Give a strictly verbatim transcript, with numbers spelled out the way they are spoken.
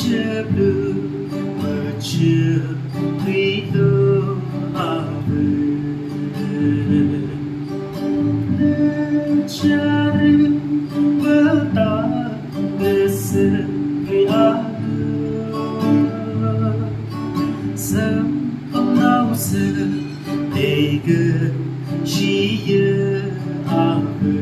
Cheplu macheplu ave. Charu vata veseli ave. Sampangnao se teke shiye ave.